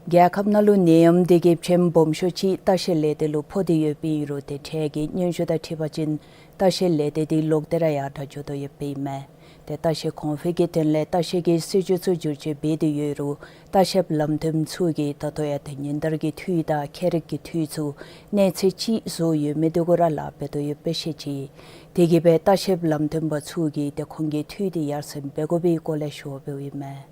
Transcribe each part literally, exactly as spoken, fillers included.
རྒྱལ་ཁབ་ནང་ལུ་ནད་ཡམས་འདི་གིས་ཕྱེམ་སྦོམ་ཤོས་ཅིག་ལྟ་བཤལ་ལས་སྡེ་ལུ་ཕོག་སྟེ་ཡོདཔ་ཨིན་རུང་ཏེ་འཕྲལ་གྱི་སྙན་ཞུ་དང་འཁྲིལ་བ་ཅིན་ལྟ་བཤལ་ལས་སྡེ་འདི་ལོག་སྟེ་ར་ཡར་དྲག་འགྱོ་དོ་ཡོདཔ་ཨིན་མས། ཏེ་ལྟ་བཤལ་གོང་འཕེལ་གྱི་དོན་ལས་ལྟ་བཤལ་གྱི་སྲིད་བྱུས་ཚུ་བསྒྱུར་བཅོས་འབད་དེ་ཡོད་རུང་ལྟ་བཤལ་ལམ་སྟོན་པ་ཚུ་གིས་ད་ལྟོ་ཡང་ཏེ་ཉིན་ལྟར་གྱི་འཐུས་དང་ཁྱད་རིག་གི་འཐུས་ཚུ་གནས་ཚད་ཅིག་བཟོ་ཡོད་མི་འདི་གུ་ར་ལཱ་འབད་དོ་ཡོདཔ་སྦེ་བཤད་ཅི། དེ་གིས་སྦེ་ལྟ་བཤལ་ལམ་སྟོན་པ་ཚུ་གིས་ཏེ་ཁོང་གི་འཐུས་འདི་ཡར་སེང་འབད་དགོ་པའི་སྐོར་ལས་ཞུ་བ་འབདཝ་ཨིན་མས།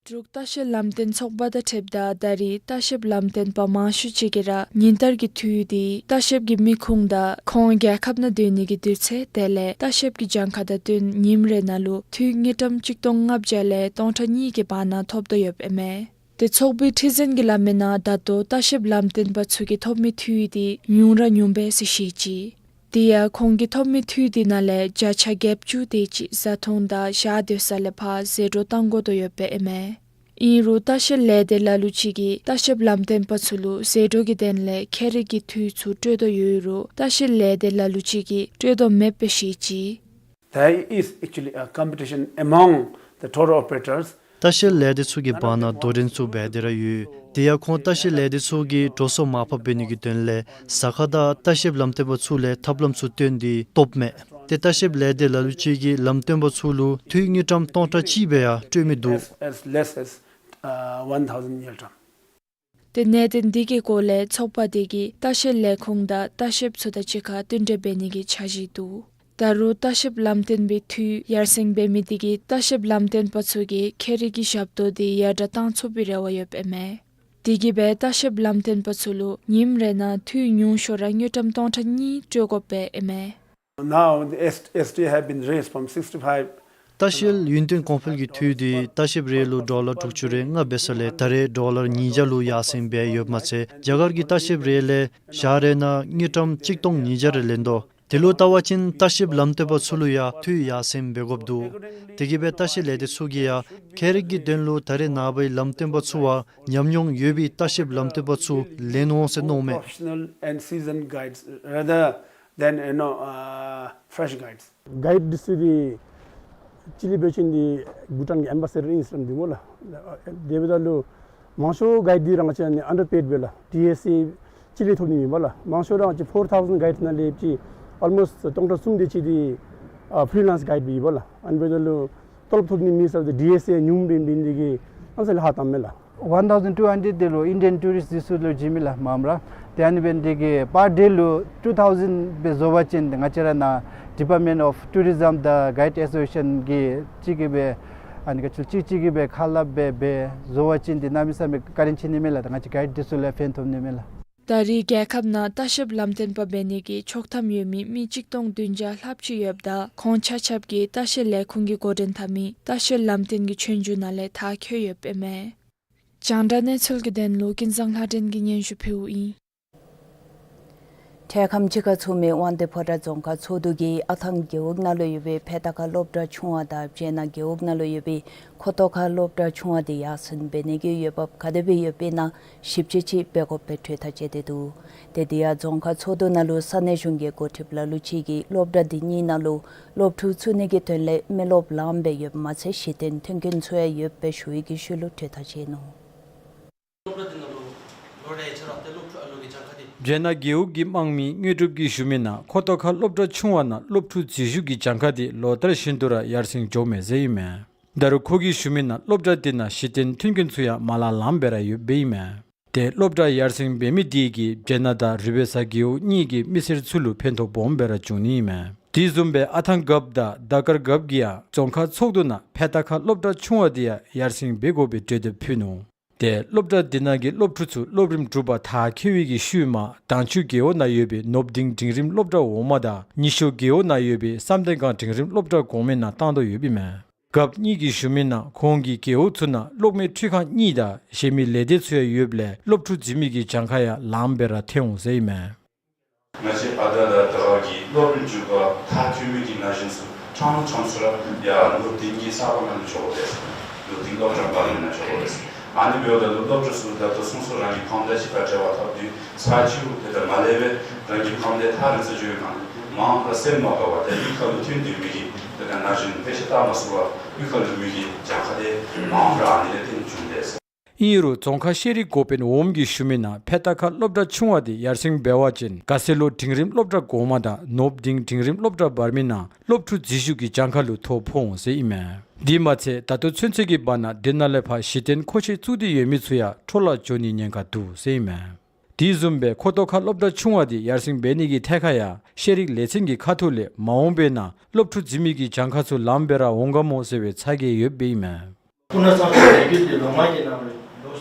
འབྲུག་ལྟ་བཤལ་ལམ་སྟོན་ཚོགས་པ་དང་འཁྲིལཝ་ད་ད་རེས་ལྟ་བཤལ་ལམ་སྟོན་པ་མང་ཤོས་ཅིག་གིས་ར་ཉིན་ལྟར་གྱི་འཐུས་འདི་ལྟ་བཤལ་གྱི་མི་ཁུངས་དང་ཁོང་རྒྱལ་ཁབ་ནང་སྡོད་ནི་གི་དུས་ཚོད་དེ་ལས་ལྟ་བཤལ་གྱི་གྱངས་ཁ་དང་བསྟུན་ཉིནམ་རེ་ནང་ལུ་འཐུས་དངུལ་ཀྲམ་གཅིག་སྟོང་ལྔ་བརྒྱ་ལས་སྟོང་ཕྲག་གཉིས་ཀྱི་བར་ན་ཐོབ་དོ་ཡོདཔ་ཨིན་མས། ཏེ་ཚོགས་པའི་ཁྲི་འཛིན་གྱིས་སླབ་མིའི་ནང་ད་ལྟོ་ལྟ་བཤལ་ལམ་སྟོན་པ་ཚུ་གིས་ཐོབ་མི་འཐུས་འདི་ཉུང་ར་ཉུངམ་སྦེ་ཟེར་བཤད་ཅི། དེ་ཡང་ཁོང་གིས་ཐོབ་མི་འཐུས་འདི་ནང་ལས་བརྒྱ་ཆ་བརྒྱད་ཅུ་དེ་ཅིག་བཟའ་འཐུང་དང་ཞག་སྡོད་ས་ལས་ཕར་ཟད་འགྲོ་བཏང་དགོ་དོ་ཡོདཔ་ཨིན་མས། ཨིན་རུང་ལྟ་བཤལ་ལས་སྡེ་ལ་ལུ་ཅིག་གིས་ལྟ་བཤལ་ལམ་སྟོན་པ་ཚུ་ལུ་ཟད་འགྲོ་གི་དོན་ལས་ཁྱད་རིག་གི་འཐུས་ཚུ་སྤྲོད་དོ་ཡོད་རུང་ལྟ་བཤལ་ལས་སྡེ་ལ་ལུ་ཅིག་གིས་སྤྲོད་དོ་མེདཔ་སྦེ་བཤད་ཅི། There is actually a competition among the tour operators. ལྟ་བཤལ་ལས་སྡེ་ཚུ་གི་བར་ན་དོ་འགྲན་ཚུ་འབད་དེ་ར་ཡོད། དེ་ཡང་ཁོང་ལྟ་བཤལ་ལས་སྡེ་ཚུ་གིས་འགྲོ་སོང་མར་ཕབ་འབད་ནི་གི་དོན་ལས་ཟ་ཁང་དང་ལྟ་བཤལ་ལམ་སྟོན་པ་ཚུ་ལས་ཐབས་ལམ་ཚུ་བཏོན་ཏེ་བཏོགཔ་མས། ཏེ་ལྟ་བཤལ་ལས་སྡེ་ལ་ལུ་ཅིག་གིས་ལམ་སྟོན་པ་ཚུ་ལུ་འཐུས་དངུལ་ཀྲམ་སྟོང་ཕྲག་གཅིག་སྦེ་ཡང་སྤྲོད་མི་འདུག། As, as less as, uh, one thousand ngultrum. ཏེ་གནད་དོན་འདི་གི་སྐོར་ལས་ཚོགས་པ་འདི་གིས་ལྟ་བཤལ་ལས་ཁུངས་དང་ལྟ་བཤལཔ་ཚུ་དང་གཅིག་ཁར་བསྟུན་གྲོས་འབད་ནི་གི་འཆར་གཞི་འདུག། ད་རུང་ལྟ་བཤལ་ལམ་སྟོན་པའི་འཐུས་ཡར་སེང་འབད་མི་འདི་གིས་ལྟ་བཤལ་ལམ་སྟོན་པ་ཚུ་གི་ཁྱད་རིག་གི་ཞབས་ཏོག་འདི་ཡར་དྲག་བཏང་ཚུགས་པའི་རེ་བ་ཡོདཔ་ཨིན་མས། དེ་གིས་སྦེ་ལྟ་བཤལ་ལམ་སྟོན་པ་ཚུ་ལུ་ཉིནམ་རེ་ནང་འཐུས་ཉུང་ཤོས་ར་དངུལ་ཀྲམ་སྟོང་ཕྲག་གཉིས་སྤྲོད་དགོཔ་ཨིན་མས། Now the S-, S T have been raised from sixty-five. ལྟ་བཤལ་ཡུན་བརྟན་གོང་འཕེལ་གྱི་འཐུས་འདི་ལྟ་བཤལཔ་རེ་ལུ་ཌོ་ལར་དྲུག་ཅུ་རེ་ལྔ་འབད་ས་ལས་ད་རེས་ཌོ་ལར་ཉིས་བརྒྱ་ལུ་ཡར་སེང་འབད་ཡོདཔ་མ་ཚད་རྒྱ་གར་གྱི་ལྟ་བཤལཔ་རེ་ལས་ཞག་རེ་ནང་དངུལ་ཀྲམ་གཅིག་སྟོང་ཉིས་བརྒྱ་རེ་ལེན་དོ། དེ་ལུ་བལྟ་བ་ཅིན་ལྟ་བཤལ་ལམ་སྟོན་པ་ཚུ་ལུ་ཡང་འཐུས་ཡར་སེང་འབད་དགོཔ་འདུག། དེ་གིས་སྦེ་ལྟ་བཤལ་ལས་སྡེ་ཚུ་གིས་ཡང་ཁྱད་རིག་གི་དོན་ལུ་ད་རེས་ནངས་པའི་ལམ་སྟོན་པ་ཚུ་བ་ཉམས་མྱོང་ཡོད་པའི་ལྟ་བཤལ་ལམ་སྟོན་པ་ཚུ་ལེན་འོང་ཟེར་མནོཝ་མས། Professional and seasoned guides rather than, you know, uh, fresh guides. གའིཌ་འདི་ཚུ་འདི་ཅིག་ལས་འབད་བ་ཅིན་འདི་བྷུ་ཊཱན་གྱི་ཨེམ་བ་སེ་ཌར་ཨིན་ཟེར་སླབ་འདུག་སྨོ་ལགས། དེ་འབདཝ་ད་ལུ་མང་ཤོས་གའིཌ་འདི་ར་ང་བཅས་ཨན་ཌར་པེཌ་སྦེ་ལགས། ཊི་ཨེསི་ཨེ་ཅིག་ལས་ཐོབ་ནི་མེད་པས་ལགས། མང་ཤོས་ར་ང་བཅས་ཕོར་ཐའུ་ཟེན་གའིཌ་ནང་ལས་ཅིག་ཨོལ་མོསཊ་སྟོང་ཕྲག་གསུམ་དེ་ཅིག་འདི་ཨ་ཕི་རི་ལེནསི་གའིཌ་སྦེ་ཨིན་པས་ལགས། ཨ་ནི་འབདཝ་ད་ལུ་ཏོ་ལོབ་ཐོབ་ནི་མེད་ཟེརཝ་ད་ཊི་ཨེསི་ཨེ་ཉུངམ་འབད་འབད་ནི་དེ་གིས་གནམ་ས་ལས་ལྷག་བཏངམ་མས་ལགས། One thousand two hundred དེ་ལུ་ཨིན་ཌི་ཡན་ཊུ་རིསཊ་འདི་ཚུ་ལུ་བྱིན་མས་ལགས་མངམ་ར། ཏེ་ཨ་ནི་འབད་ནི་དེ་གིས་པར་ཌེ་ལུ་ཊུ་ཐའུ་ཟེན་སྦེ་བཟོ་བ་ཅིན་ང་བཅས་ར་ནཱ་ཌི་པཱརཊ་མེནཊ་ཨོཕ་ཊུ་རི་ཛམ་དང་གའིཌ་ཨེ་སོ་སི་ཨེ་ཤཱན་གྱིས་གཅིག་གིས་སྦེ་ཨ་ནི་ག་ཅི་ལོ་གཅིག་གཅིག་གིས་སྦེ་ཁ་སླབ་སྦེ་སྦེ་བཟོ་བ་ཅིན་འདི་གནམ་མེད་ས་མེད་བཀའ་དྲིན་ཆེ་ནི་མས་ལགས། ད་ང་བཅས་གའིཌ་འདི་ཚུ་ལུ་ཕན་ཐོགས་ནི་མས་ལགས། ད་རེས་རྒྱལ་ཁབ་ནང་ལྟ་བཤལ་ལམ་སྟོན་པ་འབད་ནི་གི་ཆོག་ཐམ་ཡོད་མི་མི་གཅིག་སྟོང་བདུན་བརྒྱ་ལྷགཔ་ཅིག་ཡོདཔ་ད་ཁོང་ཆ་ཁྱབ་ཀྱིས་ལྟ་བཤལ་ལས་ཁུངས་ཀྱི་འགོ་འདྲེན་འཐབ་མི་ལྟ་བཤལ་ལམ་སྟོན་གྱི་ཆོས་རྒྱུགས་ནང་ལས་མཐར་འཁྱོལ་ཡོདཔ་ཨིན་མས། རྒྱང་བསྒྲགས་གནས་ཚུལ་གྱི་དོན་ལུ་ཀུན་བཟང་ལྷ་སྒྲོན་གྱིས་སྙན་ཞུ་ཕུལཝ་ཨིན། འཕྲལ་ཁམས་ཅིག་ཁར་ཚོགས་མི་དབང་འདུས་ཕོ་བྲང་རྫོང་ཁག་ཚོགས་འདུ་གིས་ཨ་ཐང་རྒེད་འོག་ནང་ལུ་ཡོད་པའི་ཕེ་ཏ་ཁ་སློབ་གྲྭ་ཆུང་བ་དང་སྦྱེད་ནག་རྒེད་འོག་ནང་ལུ་ཡོད་པའི་ཁོ་ཏོ་ཁ་སློབ་གྲྭ་ཆུང་བ་དེ་ཡར་སེང་འབད་ནི་གི་འོས་འབབ་ག་དེ་སྦེ་ཡོདཔ་ཨིན་ན་ཞིབ་དཔྱད་ཅིག་འབད་དགོཔ་སྦེ་གྲོས་ཐག་བཅད་དེ་འདུག། ཏེ་དེ་ཡང་རྫོང་ཁག་ཚོགས་འདུ་ནང་ལུ་ས་གནས་གཞུང་གི་འགོ་ཁྲིདཔ་ལ་ལུ་ཅིག་གིས་སློབ་གྲྭ་དེ་གཉིས་ནང་ལུ་སློབ་ཕྲུག་ཚུད་ནི་གི་དོན་ལས་མི་རློབས་ལངམ་སྦེ་ཡོདཔ་མ་ཚད་གཞི་རྟེན་མཐུན་རྐྱེན་ཚུ་ཡང་ཡོདཔ་སྦེ་ཞུ་ནི་གི་ཤུལ་ལུ་གྲོས་ཐག་བཅད་ནུག། སྦྱེད་ནག་རྒེད་འོག་གི་དམངས་མི་དངོས་གྲུབ་ཀྱིས་ཞུ་མི་ནང་ཁོ་ཏོ་ཁ་སློབ་གྲྭ་ཆུང་བ་ནང་སློབ་ཕྲུག་འཛུལ་ཞུགས་ཀྱི་གྱངས་ཁ་དེ་ལོ་ལྟར་བཞིན་དུ་ར་ཡར་སེང་འགྱོཝ་མས་ཟེར་ཨིན་མས། ད་རུང་ཁོ་གིས་ཞུ་མི་ནང་སློབ་གྲྭ་དེ་ནང་གཞི་རྟེན་མཐུན་རྐྱེན་ཚུ་ཡང་མ་ལང་ལངམ་སྦེ་ར་ཡོདཔ་ཨིན་མས། ཏེ་སློབ་གྲྭ་ཡར་སེང་འབད་མི་དེ་གིས་སྦྱེད་ནག་དང་རུ་སྦལ་ས་རྒེད་འོག་གཉིས་ཀྱི་མི་སེར་ཚུ་ལུ་ཕན་ཐོགས་སྦོམ་སྦེ་ར་འབྱུང་ནི་ཨིན་མས། དེ་བཟུམ་སྦེ་ཨ་ཐང་རྒཔོ་དང་དར་དཀར་རྒཔོ་གིས་ཡང་རྫོང་ཁག་ཚོགས་འདུ་ནང་ཕེ་ཏ་ཁ་སློབ་གྲྭ་ཆུང་བ་དེ་ཡང་ཡར་སེང་འབད་དགོ་པའི་གྲོས་འདེབས་ཕུལ་ནུག། ཏེ་སློབ་གྲྭ་དེ་ནང་གི་སློབ་ཕྲུག་ཚུ་སློབ་རིམ་དྲུག་པ་མཐར་འཁྱོལ་བའི་གི་ཤུལ་མ་དྭངས་ཆུ་རྒེད་འོག་ནང་ཡོད་པའི་ནོར་བུ་ལྡིང་འབྲིང་རིམ་སློབ་གྲྭ་འོག་མ་དང་ཉི་ཤོ་རྒེད་འོག་ནང་ཡོད་པའི་བསམ་གཏན་སྒང་འབྲིང་རིམ་སློབ་གྲྭ་གོང་མའི་ནང་བཏང་དོ་ཡོདཔ་ཨིན་མས། རྒཔོ་གཉིས་ཀྱིས་ཞུ་མི་ནང་ཁོང་གིས་རྒེད་འོག་ཚུ་ནང་གློག་མེ་འཕྲུལ་ཁང་གཉིས་དང་གཞན་མི་ལས་སྡེ་ཚུ་ཡང་ཡོདཔ་ལས་སློབ་ཕྲུག་འཛུལ་མི་གི་གྱངས་ཁ་ཡང་ལངམ་སྦེ་ར་ཐོན་འོང་ཟེར་ཨིན་མས། ང་བཅས་ཨ་དང་དང་ད་ག་གི་སློབ་རིམ་དྲུག་པ་མཐར་འཁྱོལ་མི་གི་ན་གཞོན་ཚུ་ཕྲང་ཕྲང་སུ་ར་ཡར་ནོར་བུ་ལྡིང་གི་ས་གོ་ནང་ལུ་འགྱོ་དགོ་པས། ནོར་བུ་ལྡིང་སློབ་གྲྭ་འབག་ནི་ནང་འགྱོ་དགོ་པས། ཨ་ནི་འབདཝ་ད་ལུ་སློབ་ཕྲུག་ཚུ་ད་ལྟོ་སོ་སོ་རང་གི་ཕམ་ལས་ཅིག་ཁར་འབྲེལ་བ་འཐབ་དུས་ཚར་ཅིག་རུང་དེ་དང་མ་ལས་པའི་རང་གི་ཕམ་ལས་ཐག་རིང་སར་འགྱོ་བའི་ངང་ནས་མངམ་ར་སེམས་མ་དགའ་བར་ཏེ་གཡུས་ཁ་ལུ་ཐོན་སྡོད་མི་གི་དེ་དང་ན་གཞོན་དཔེ་ཆ་ལྟ་མ་ཚུགས་པར་གཡུས་ཁ་ལུ་མི་གི་གྱངས་ཁ་དེ་མངམ་ར་ཨ་ནི་ལས་བརྟེན་འབྱུང་དེས། ཨིན་རུང་རྫོང་ཁག་ཤེས་རིག་འགོ་དཔོན་འོགམ་གྱིས་ཞུ་མི་ནང་ཕེ་ཏ་ཁ་སློབ་གྲྭ་ཆུང་བ་དེ་ཡར་སེང་འབད་བ་ཅིན་ག་སེ་ལོ་འབྲིང་རིམ་སློབ་གྲྭ་འགོ་མ་དང་ནོརབ་གླིང་འབྲིང་རིམ་སློབ་གྲྭ་བར་མའི་ནང་སློབ་ཕྲུག་འཛུལ་ཞུགས་ཀྱི་གྱངས་ཁ་ལུ་ཐོ་ཕོག་འོང་ཟེར་ཨིན་མས། དེ་མ་ཚད་ད་ལྟོ་ཚུན་ཚོད་ཀྱི་བར་ན་དེ་ནང་ལས་ཕར་གཞི་རྟེན་མཁོ་ཆས་བཙུགས་ཏེ་ཡོད་མི་ཚུ་ཡང་འཕྲོ་བརླག་འགྱོ་ནིའི་ཉེན་ཁ་འདུག་ཟེར་ཨིན་མས། དེ་བཟུམ་སྦེ་ཁོ་ཐོག་ཁ་སློབ་གྲྭ་ཆུང་བ་དེ་ཡར་སེང་འབད་ནིའི་ཐད་ཁར་ཡང་ཤེས་རིག་ལས་ཚན་གྱི་ཁ་ཐུག་ལས་མ་འོངས་པའི་ནང་སློབ་ཕྲུག་འཛུལ་མི་གི་གྱངས་ཁ་ཚུ་ལངམ་སྦེ་ར་འོང་ག་མོ་ཟེར་བའི་ཚ་གྱང་ཡོདཔ་ཨིན་མས། སྤུ་ན་གཙང་ཆུ་ལས་འགུལ་འདི་ལོ་ལྔ་གི་ནང་ལུ་ལོ་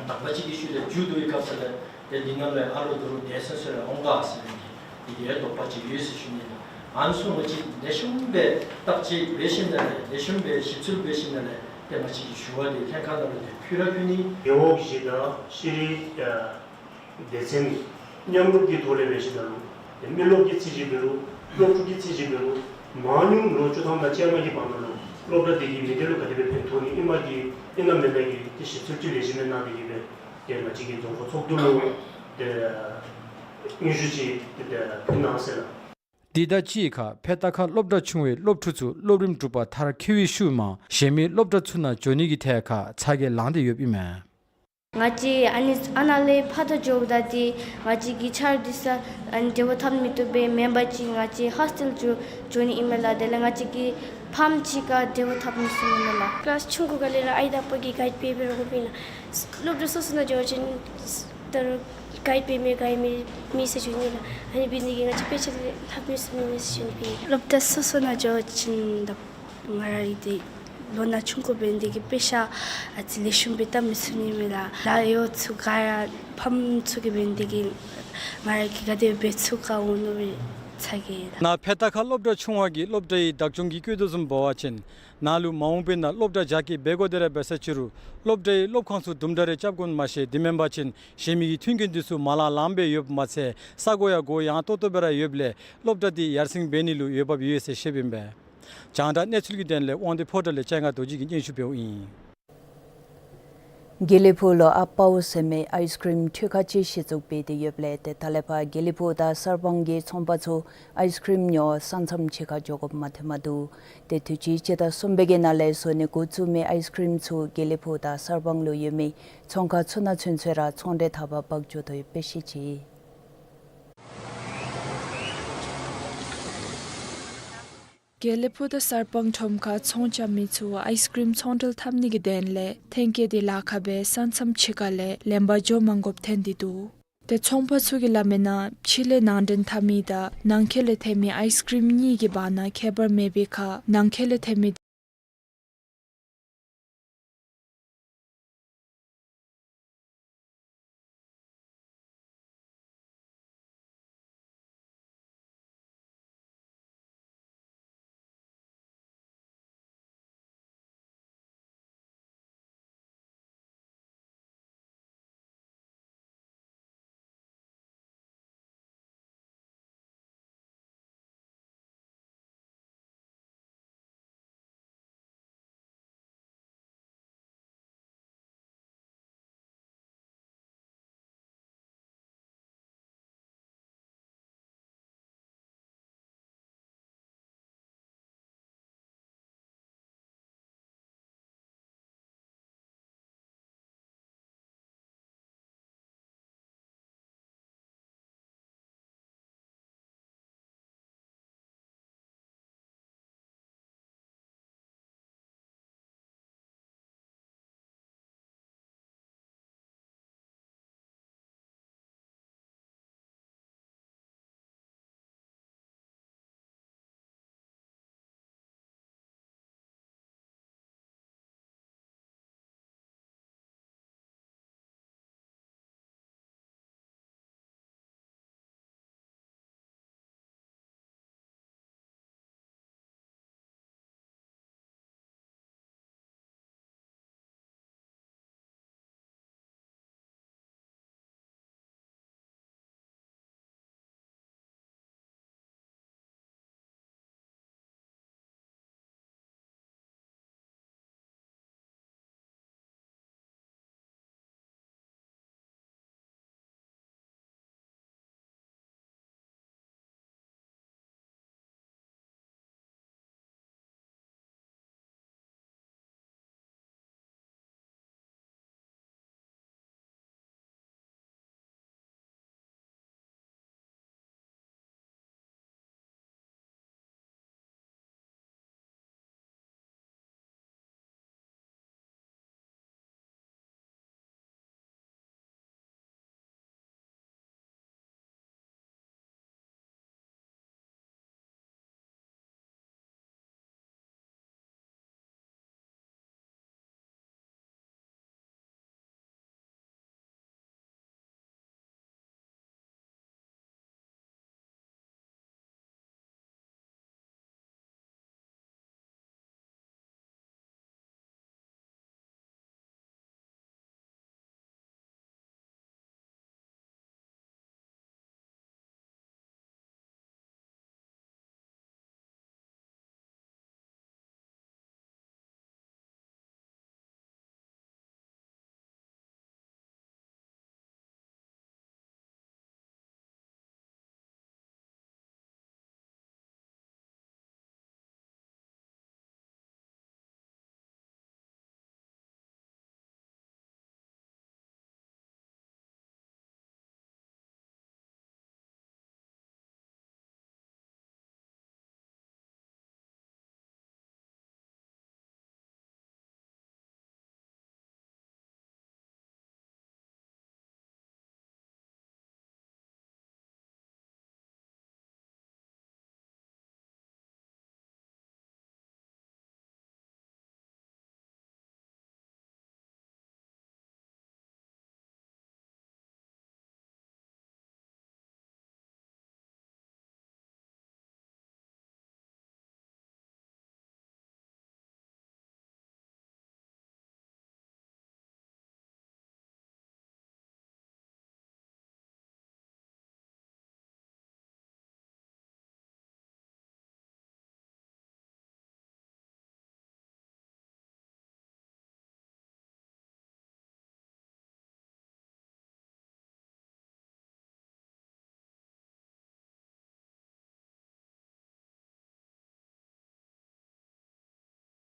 དང་པ་ཅིག་གི་ཤུལ་ལས་མཇུག་བསྡུ་བའི་སྐབས་སུ་ལས་ཏེ་འདི་ནང་ལུ་ཨ་ལོ་དོ་རུང་དེ་སོ་སོ་ལས་འོང་ག་ཟེར་ནི་འདི་ཡང་དོགས་པ་ཅིག་ཡོད་ཟེར་ཞུ་ནི་ལགས། ཨ་ནི་ཚུ་ང་བཅས་ལེགས་ཤོམ་སྦེ་བརྟག་དཔྱད་འབད་ཞིནམ་ལས་ལེགས་ཤོམ་སྦེ་ཞིབ་འཚོལ་འབད་ཞིནམ་ལས་ཏེ་ང་བཅས་ཀྱི་ཞུ་བ་འདི་ལྷན་ཁག་ནང་ལུ་ཏེ་ཕུལ་ར་ཕུལ་ནི། རྒེད་འོག་བཞི་དང་ཤེས་རིག་ཨ་སྡེ་ཚན་མཉམ་རུབ་ཀྱི་ཐོག་ལས་འབད་ཞིནམ་ལས་ཏེ་མི་རློབས་ཀྱི་རྩིས་ཅིག་འབད་རུང་སློབ་ཕྲུག་གི་རྩིས་ཅིག་འབད་རུང་མང་ཉུང་ལོ་བཅུ་ཐམ་དང་བཅོ་ལྔ་གི་བར་ན་ལུ་སློབ་གྲྭ་དེ་གིས་མི་སྡེ་ལུ་ག་དེ་སྦེ་ཕན་ཐོགས་ནི་ཨིན་མས་ཀྱི་ཨིན་ན་མེན་ན་གི་ཏེ་ཞིབ་འཚོལ་ཅིག་ལེགས་ཤོམ་སྦེ་གནང་སྟེ་གིས་སྦེ་ཏེ་ང་བཅས་ཀྱི་རྫོང་ཁག་ཚོགས་འདུ་ལུ་ཏེ་སྙན་ཞུ་ཅིག་ཏེ་ཕུལ་གནང་ཟེར་ལགས། དེ་དང་གཅིག་ཁར་ཕེ་ཏ་ཁ་སློབ་གྲྭ་ཆུང་བའི་སློབ་ཕྲུག་ཚུ་སློབ་རིམ་དྲུག་པ་མཐར་འཁྱོལ་བའི་ཤུལ་མ་གཞན་མི་སློབ་གྲྭ་ཚུ་ནང་འགྱོ་ནིའི་ཐད་ཁར་ཚ་གྱང་ལངས་ཏེ་ཡོདཔ་ཨིན་མས། ང་བཅས་ཨ་ནི་ཨ་ནཱ་ལས་ཕར་ཏེ་འགྱོཝ་ད་ཏེ་ང་བཅས་ཀྱི་ཆ་རོགས་འདི་ཚུ་ཨ་ནི་འབྲེལ་བ་འཐབ་མི་བཏུབ་པས། མེན་པ་ཅིན་ང་བཅས་ཧོས་ཊེལ་ཚུ་འགྱོ་ནི་ཨིན་མས་ལགས། དེ་ལས་ང་བཅས་ཀྱི་ཕམ་ཅིག་ཁར་འབྲེལ་བ་འཐབ་མི་ཚུགས་ནི་མས་ལགས། ཀི་ལཱསི་ཆུང་ཀུ་ག་ལས་ར་ཨའི་དང་ཨ་པ་གིས་གའིཌ་འབད་འབད་ར་འོང་པས་ལགས། སློབ་གྲྭ་སོ་སོ་ནང་འགྱོ་བ་ཅིན་ད་རུང་གའིཌ་འབད་མི་ག་ཡང་མེད་མེད་ཟེར་ཞུ་ནི་ལགས། ཨ་ནི་འབད་ནི་དེ་གིས་ང་བཅས་དཔེ་ཆ་འདི་ལྷབ་མི་ཚུགས་ནི་མས་ཟེར་ཞུ་ནི་སྦེ། སློབ་གྲྭ་སོ་སོ་ནང་འགྱོ་བ་ཅིན་ད་ང་ར་གིས་ཏེ་ལོ་ན་ཆུང་ཀུ་འབད་ནི་དེ་གིས་དཔེ་ཆ་ཨ་ཙི་ལེགས་ཤོམ་སྦེ་བལྟ་མི་ཚུགས་ནི་མས་ལགས། ལཱ་གཡོག་ཚུ་ག་ར་ཕམ་ཚུ་གིས་འབད་ནི་དེ་གིས་ང་ར་གིས་ག་དེ་འབད་ཚུགས་ག་འོང་མནོ་བའི་ཚ་གྱང་ཡོད་ལགས། ནཱ་ཕེ་ཏ་ཁ་སློབ་གྲྭ་ཆུང་བ་གི་སློབ་གྲྭའི་བདག་སྐྱོང་གིས་བཀོད་དོ་བཟུམ་འབད་བ་ཅིན་ནཱ་ལུ་མ་འོངས་པའི་ནང་སློབ་གྲྭ་རྒྱ་སྐྱེད་འབད་དགོ་དེ་ར་འབད་ས་ཅིག་རུང་སློབ་གྲྭའི་སློབ་ཁང་ཚུ་དུམ་གྲ་རེ་རྐྱབ་དགོ་མ་ཤེས། དེ་མེན་པ་ཅིན་གཞན་མི་གི་མཐུན་རྐྱེན་འདི་ཚུ་མ་ལང་ལངམ་སྦེ་ཡོདཔ་མ་ཚད་ས་གོ་ཡང་སྒོ་ཡངས་ཏོག་ཏོ་སྦེ་ར་ཡོདཔ་ལས་སློབ་གྲྭ་འདི་ཡར་སེང་འབད་ནི་ལུ་འོས་འབབ་ཡོད་ཟེར་བཤདཔ་ཨིན་པས། རྒྱང་བསྒྲགས་གནས་ཚུལ་གྱི་དོན་ལས་དབང་འདུས་ཕོ་བྲང་ལས་ལྕང་སྒང་རྡོ་རྗེ་གིས་སྙན་ཞུ་འབདཝ་ཨིན། དགེ་ལེགས་ཕུག་ལུ་ཨ་པའོ་ཟེར་མི་ཨའིས་ཀྲིམ་འཐུས་ཁང་ཅིག་གཞི་བཙུགས་འབད་དེ་ཡོདཔ་ལས་ཏེ་ད་ལས་ཕར་དགེ་ལེགས་ཕུག་དང་གསར་སྤང་གི་ཚོང་པ་ཚུ་ཨའིས་ཀྲིམ་ཉོ་བར་ས་མཚམས་ཕྱི་ཁར་འགྱོ་དགོཔ་མ་ཐོནམ་འདུག། ཏེ་དུས་ཅི་སྤྱི་ཟླ་གསུམ་པའི་གི་ནང་ལས་བཟོ་ནི་འགོ་བཙུགས་མི་ཨའིས་ཀྲིམ་ཚུ་དགེ་ལེགས་ཕུག་དང་གསར་སྤང་ལུ་ཡོད་མི་ཚོང་ཁང་ཚུ་ནང་ཚུན་ཚོད་ར་ཚོང་འབྲེལ་འཐབ་པར་འབག་འགྱོ་དོ་ཡོདཔ་སྦེ་བཤད་ཅི། དགེ་ལེགས་ཕུག་དང་གསར་སྤང་ཁྲོམ་ཁར་ཚོང་རྐྱབ་མི་ཚུ་ཨའིས་ཀྲིམ་ཚོང་འབྲེལ་འཐབ་ནི་གི་དོན་ལས་ཐོན་སྐྱེད་འདི་ལཱ་ཁག་སྦེ་ས་མཚམས་ཕྱི་ཁ་ལས་ལེན་པར་འགྱོ་མ་དགོཔ་ཐོན་ཏེ་འདུག། ཏེ་ཚོང་པ་ཚུ་གིས་སླབ་མིའི་ནང་ཕྱི་ལས་ནང་འདྲེན་འཐབ་མི་དང་ནང་འཁོད་ལས་ཐོན་མི་ཨའིས་ཀྲིམ་གཉིས་ཀྱི་བར་ན་ཁྱད་པར་མེད་པའི་ཁར་ནང་འཁོད་ལས་ཐོན་མི་